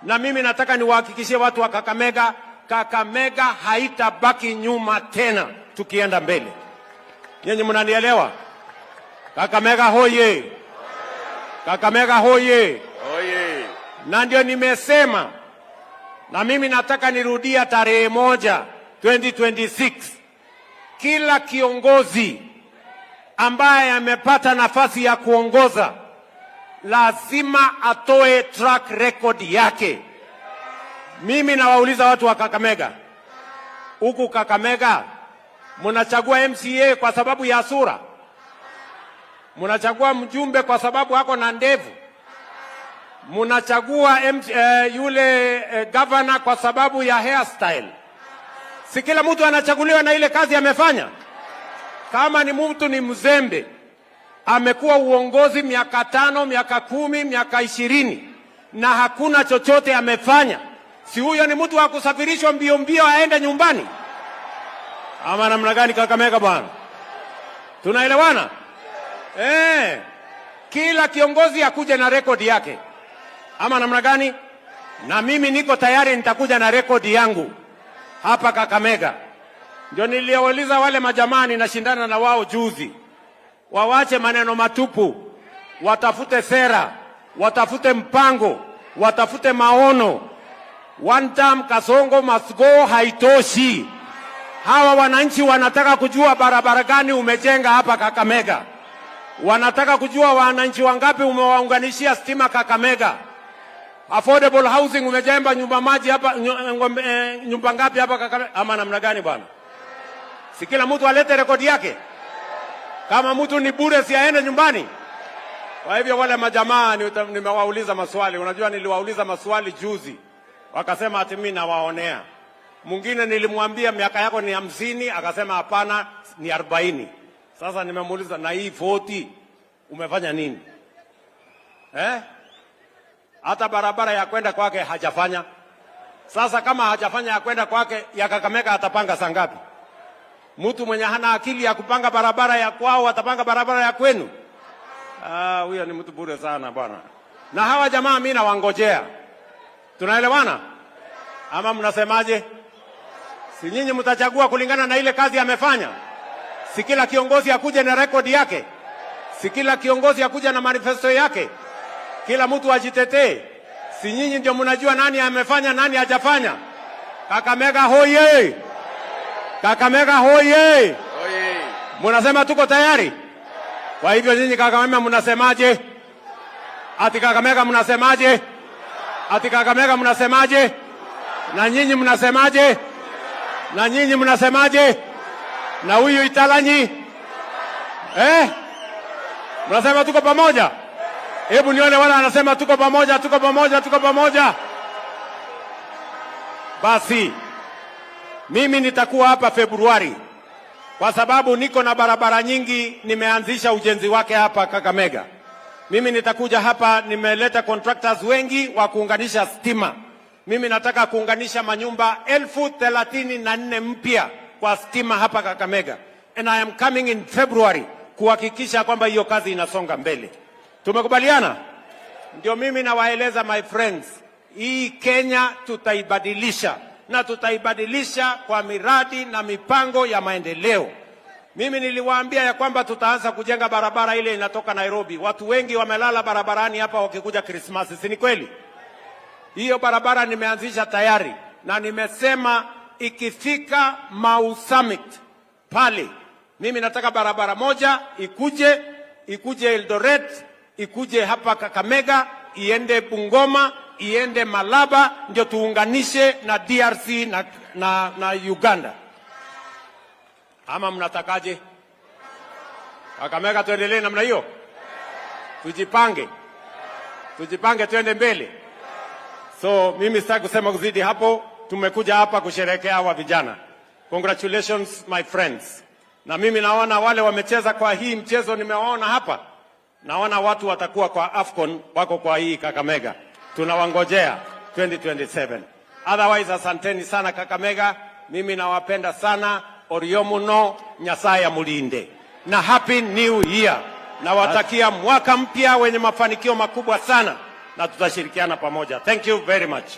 Na mimi nataka niwahakikishie watu wa Kakamega, Kakamega haitabaki nyuma tena, tukienda mbele. Nyinyi mnanielewa? Kakamega hoye! Kakamega hoye! Oye. Na ndio nimesema, na mimi nataka nirudia tarehe 1 2026, kila kiongozi ambaye amepata nafasi ya kuongoza lazima atoe track record yake. Mimi nawauliza watu wa Kakamega, huku Kakamega mnachagua MCA kwa sababu ya sura? Mnachagua mjumbe kwa sababu ako na ndevu? Mnachagua yule governor kwa sababu ya hairstyle? Si kila mtu anachaguliwa na ile kazi amefanya? Kama ni mtu ni mzembe, amekuwa uongozi miaka 5, miaka 10, miaka 20 na hakuna chochote amefanya, si huyo ni mtu wa kusafirishwa mbio mbio aende nyumbani? Ama namna gani, Kakamega bwana? Tunaelewana? Kila kiongozi akuje na rekodi yake, ama namna gani? Na mimi niko tayari, nitakuja na rekodi yangu hapa Kakamega. Ndio niliwauliza wale majamaa ninashindana na wao juzi, wawache maneno matupu, watafute sera, watafute mpango, watafute maono. One term Kasongo must go haitoshi. Hawa wananchi wanataka kujua barabara gani umejenga hapa Kakamega. Wanataka kujua wananchi wangapi umewaunganishia stima Kakamega. Affordable housing umejenga nyumba maji hapa nyumba ngapi hapa Kakamega ama namna gani bwana? Si kila mtu alete rekodi yake. Kama mtu ni bure si aende nyumbani. Kwa hivyo wale majamaa nimewauliza maswali. Unajua niliwauliza maswali juzi. Wakasema ati mimi nawaonea. Mwingine nilimwambia miaka yako ni 50, akasema hapana ni 40. Sasa nimemuuliza na hii 40 umefanya nini? Eh? Hata barabara ya kwenda kwake hajafanya. Sasa kama hajafanya ya kwenda kwake, ya Kakamega atapanga saa ngapi? Mtu mwenye hana akili ya kupanga barabara ya kwao atapanga barabara ya kwenu? Ah, huyo ni mtu bure sana bwana. Na hawa jamaa mimi nawangojea. Tunaelewana? Ama mnasemaje? Si nyinyi mtachagua kulingana na ile kazi amefanya? Si kila kiongozi akuje na rekodi yake? Si kila kiongozi akuje na manifesto yake? Kila mtu ajitetee. Si nyinyi ndio mnajua nani amefanya nani hajafanya? Kakamega hoye! Kakamega hoye! Oye. Mnasema tuko tayari? Kwa hivyo nyinyi Kakamega mnasemaje? Ati Kakamega mnasemaje? Ati Kakamega mnasemaje? Na nyinyi mnasemaje? Na nyinyi mnasemaje? Na huyu Italanyi? Eh? Mnasema tuko pamoja? Hebu nione wala anasema tuko pamoja, tuko pamoja, tuko pamoja. Basi mimi nitakuwa hapa Februari kwa sababu niko na barabara nyingi nimeanzisha ujenzi wake hapa Kakamega. Mimi nitakuja hapa, nimeleta contractors wengi wa kuunganisha stima. Mimi nataka kuunganisha manyumba 34,000 mpya kwa stima hapa Kakamega. And I am coming in February kuhakikisha kwamba hiyo kazi inasonga mbele. Tumekubaliana? Ndio mimi nawaeleza my friends, hii Kenya tutaibadilisha na tutaibadilisha kwa miradi na mipango ya maendeleo. Mimi niliwaambia ya kwamba tutaanza kujenga barabara ile inatoka Nairobi. Watu wengi wamelala barabarani hapa wakikuja Krismasi, si ni kweli? Hiyo barabara nimeanzisha tayari na nimesema ikifika Mau Summit pale, mimi nataka barabara moja ikuje Eldoret, ikuje hapa Kakamega, iende Bungoma, iende Malaba, ndio tuunganishe na DRC na Uganda. Ama mnatakaje? Kakamega tuendelee namna hiyo? Tujipange. Tujipange tuende mbele. So mimi sitaki kusema kuzidi hapo. Tumekuja hapa kusherehekea hawa vijana. Congratulations my friends. Na mimi naona wale wamecheza kwa hii mchezo nimewaona hapa. Naona watu watakuwa kwa AFCON wako kwa hii Kakamega. Tunawangojea 2027. Otherwise asanteni sana Kakamega. Mimi nawapenda sana. Oriomuno, Nyasaye amulinde. Na happy new year. Nawatakia mwaka mpya wenye mafanikio makubwa sana. na tutashirikiana pamoja. Thank you very much.